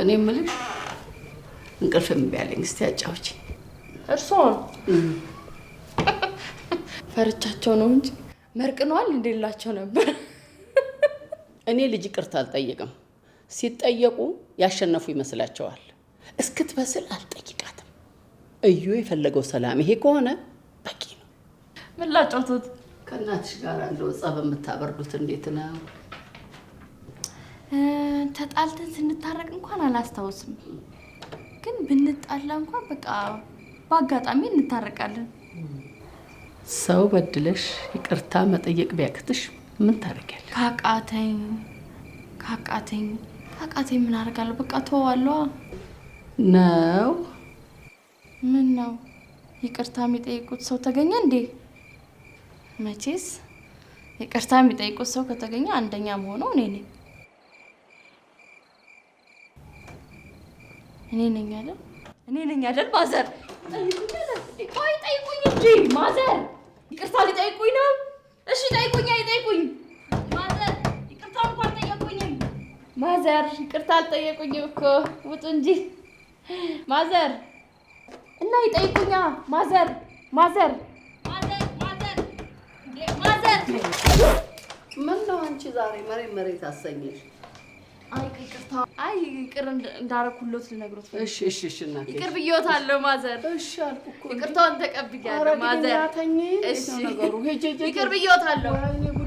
እኔ የምልሽ እንቅልፍ እምቢ አለኝ። እስቲ አጫውቺኝ። እርስዎን ፈርቻቸው ነው እንጂ መርቅነዋል እንዴላቸው ነበር። እኔ ልጅ ይቅርታ አልጠይቅም። ሲጠየቁ ያሸነፉ ይመስላቸዋል። እስክትበስል አልጠይቃትም። እዩ የፈለገው ሰላም ይሄ ከሆነ በቂ ነው። ምን ላጫውቶት? ከእናትሽ ጋር እንደው ጸብ የምታበርዱት እንዴት ነው? ተጣልተን ስንታረቅ እንኳን አላስታውስም፣ ግን ብንጣላ እንኳን በቃ በአጋጣሚ እንታረቃለን። ሰው በድለሽ ይቅርታ መጠየቅ ቢያቅትሽ ምን ታደርጊያለሽ? ካቃተኝ ምን አደርጋለሁ? በቃ ተዋለዋ። ነው። ምን ነው ይቅርታ የሚጠይቁት ሰው ተገኘ እንዴ? መቼስ ይቅርታ የሚጠይቁት ሰው ከተገኘ አንደኛ መሆነው እኔ ነኝ። እኔ ነኝ አይደል? እኔ ነኝ አይደል? ማዘር ጠይቁኝ፣ ቆይ ጠይቁኝ እንጂ ማዘር፣ ይቅርታ ሊጠይቁኝ ነው። እሺ ጠይቁኝ፣ አይጠይቁኝ ማዘር፣ ይቅርታ እንኳን አልጠየቁኝም። ማዘር ይቅርታ አልጠየቁኝም እኮ፣ ውጡ እንጂ ማዘር። እና ይጠይቁኛ ማዘር፣ ማዘር፣ ማዘር፣ ማዘር፣ ማዘር። ምን ነው አንቺ ዛሬ መሬት መሬት አሰኘሽ? አይ ይቅርታ፣ አይ ይቅር እንዳረኩሎት ልነግሮት። እሺ እሺ እሺ እናቴ። ይቅር ብዬዎታለሁ ማዘር። እሺ አልኩ እኮ። ይቅርታውን ተቀብያለሁ ማዘር። ተኝ። እሺ ነገሩ ሂጂ ሂጂ። ይቅር ብዬዎታለሁ። ወይኔ ጉዴ!